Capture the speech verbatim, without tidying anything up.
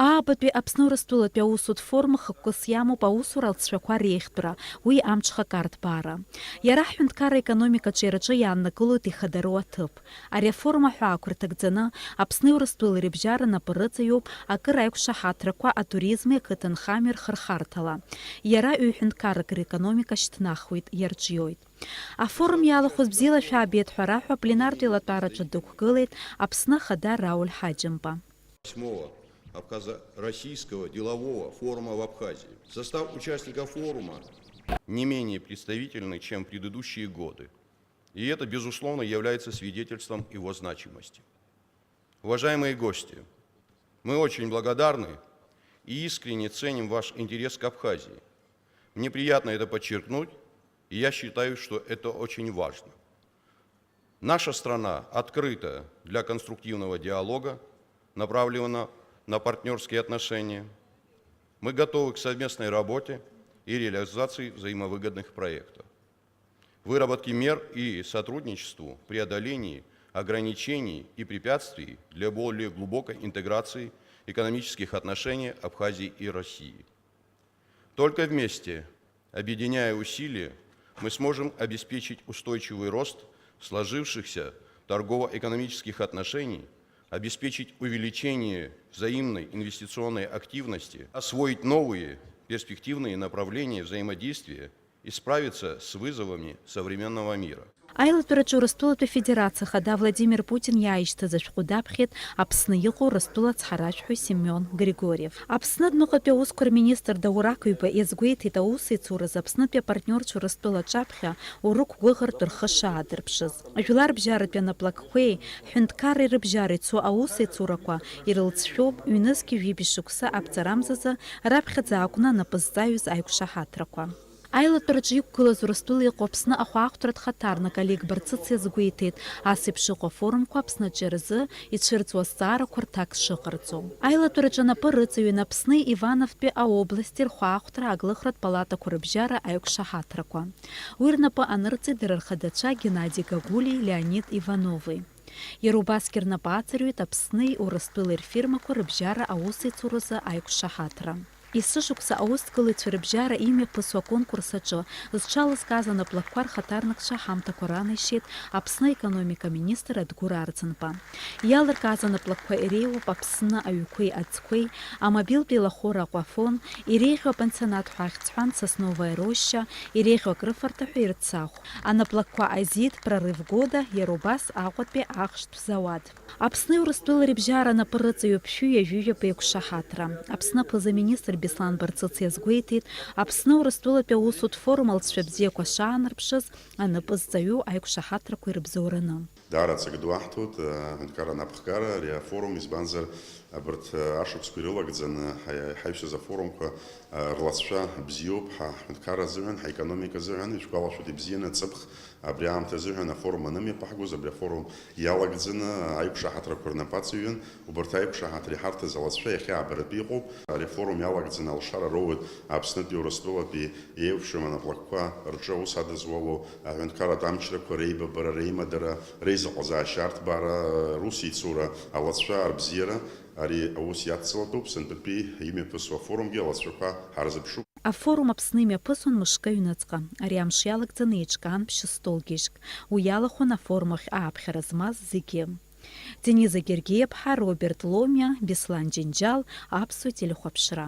Аабатәи Аԥсны Урыстәылатәи аусутә форум хықәкыс иамоуп аусура алҵшәақәа реихтәра, уи амҽхак арҭбаара. Иара ҳҳәынҭқарра аекономикаҿиараҿы иааннакылоит ихадароу аҭыԥ. Ари афорум аҳәаақәа рҭагӡаны Аԥсни Урыстәылеи рыбжьара напы рыҵаиоуп акыр аиқәшаҳаҭрақәа атуризми ақыҭанхамҩа рхырхарҭала. Иара ҩ-ҳәынҭқаррак рекономика шьҭнахуеит, иарҿиоит. Афорум иалахәыз бзиала шәаабеит ҳәа раҳәа апленартә еилатәараҿы дықәгылеит Аԥсны Ахада Рауль Ҳаџьымба. Восьмого Абхазо-Российского делового форума в Абхазии. Состав участников форума не менее представительный, чем в предыдущие годы. И это, безусловно, является свидетельством его значимости. Уважаемые гости, мы очень благодарны и искренне ценим ваш интерес к Абхазии. Мне приятно это подчеркнуть, и я считаю, что это очень важно. Наша страна открыта для конструктивного диалога, направленного на партнерские отношения. Мы готовы к совместной работе и реализации взаимовыгодных проектов, выработке мер и сотрудничеству в преодолении ограничений и препятствий для более глубокой интеграции экономических отношений Абхазии и России. Только вместе, объединяя усилия, мы сможем обеспечить устойчивый рост сложившихся торгово-экономических отношений, обеспечить увеличение взаимной инвестиционной активности, освоить новые перспективные направления взаимодействия и справиться с вызовами современного мира. Аилатәараҿы Урыстәылатәи Афедерациа Ахада Владимир Путин иааишьҭыз ашәҟәы даԥхьеит Аԥсны иҟоу Урыстәыла ацҳаражәҳәаҩ Семион Григорьев. Аԥсны адәныҟатәи аусқәа рминистр Даур Акыҩба иазгәеиҭеит аусеицуразы Аԥснытәи апартниорцәа Урыстәыла аҿаԥхьа урықәгәыӷыртә рхы шаадырԥшыз. Жәларбжьаратәи анаплакқәеи ҳәынҭқарреи рыбжьара ицо аусеицурақәа ирылҵшәоуп ҩнызқьи жәибжь шықәса аԥҵарамзазы раԥхьаӡа акәны анапы зҵаҩыз аиқәшаҳаҭрақәа. Аилатәараҿы иқәгылаз Урыстәыла иҟоу Аԥсны ахәаахәҭратә хаҭарнак Олег Барцыц иазгәеиҭеит, ас еиԥш иҟоу афорумқәа Аԥсны аҿиаразы ицәырҵуа азҵаарақәа рҭак шыҟарҵо. Аилатәараҿы анапы рыҵаҩын Аԥсни Ивановтәи аобласти рхәаахәҭра ааглыхратә палатақәа рыбжьара аиқәшаҳаҭрақәа. Уи рнапы анырҵеит дара рхадацәа Геннади Гагулии Леонид Иванови. Иара убасгьы рнапы аҵарҩит Аԥсни Урыстәылеи рфирмақәа рыбжьара аусеицуразы аиқәшаҳаҭра. Есышықәса аусҭгылаҩцәа рыбжьара имҩаԥысуа аконкурс аҿы зҽалызкааз анаплакқәа рхаҭарнакцәа ҳамҭақәа ранеишьеит Аԥсны аекономика министр Адгәыр Арӡынба. Иалыркааз анаплакқәа иреиуоуп Аԥсны аҩқәеи аӡқәеи, амобилтә еилахәыра Аҟәафон, иреиӷьу апансионат ҳәа ахьӡ ҳәан Сосновая роща, иреиӷьу акрыфарҭа ҳәа Ерцахә. Анаплакқәа азиит Прорыв года, иара убас Аҟәатәи ахьшьтә зауад. Аԥсни Урыстәылеи рыбжьара напы рыҵаҩуп шәи ҩажәи жәаба еиқәшаҳаҭра. Аԥсны аԥыза-министр Беслан Барцыц иазгәеиҭеит, Аԥсны Урыстәылатәи аусутә форум алҵшәа бзиақәа шаанарԥшыз анапы зҵаҩу аиқәшаҳаҭрақәа ирыбзоураны. Даара ҵак ду аҳҭоит, аҳәынҭқарра анапхгара, ари афорум, избанзар, абарҭ ашықәсқәа ирылагӡаны ҳа-, ҳаишьыз афорумқәа рлацәа бзиоуп ҳа ҳҳәынҭқарра азыҳәан, ҳаекономика азыҳәан, ишәгәалашәоит ибзианы, ҵыԥх абри аамҭа азыҳәан афорум анымҩаԥаҳгоз, абри афорум иалагӡаны аиқәшаҳаҭрақәа рнапы аҵаҩын. Убарҭ аиқәшаҳаҭра иҳарҭаз алацәа иахьа аабаратәы иҟоуп. Ари афорум иалагӡаны алшара роуеит Аԥснытәи Урыстәылатәи еиуеиԥшым анаплакқәа рҿы аус адызуало, аҳәынҭқарратә амчрақәа реибабара, реимадара, реизыҟазаашьа арҭбаара, русеицура, алацәа рыбзиара. Ари аус иадҵалатәуп, сынтәатәи имҩаԥысуа афорумгьы алацәақәа ҳарзыԥшуп. Афорум Аԥсны имҩаԥысуан мышкы аҩныҵҟа. Ари амш иалагӡаны еиҿкаан ԥшьыстолгьежьк. Уи иалахәын афорум ахь ааԥхьара змаз зегьы. Дениза Гергиаԥҳа, Роберт Ломиа, Беслан Џьынџьал, Аԥсуа телехәаԥшра.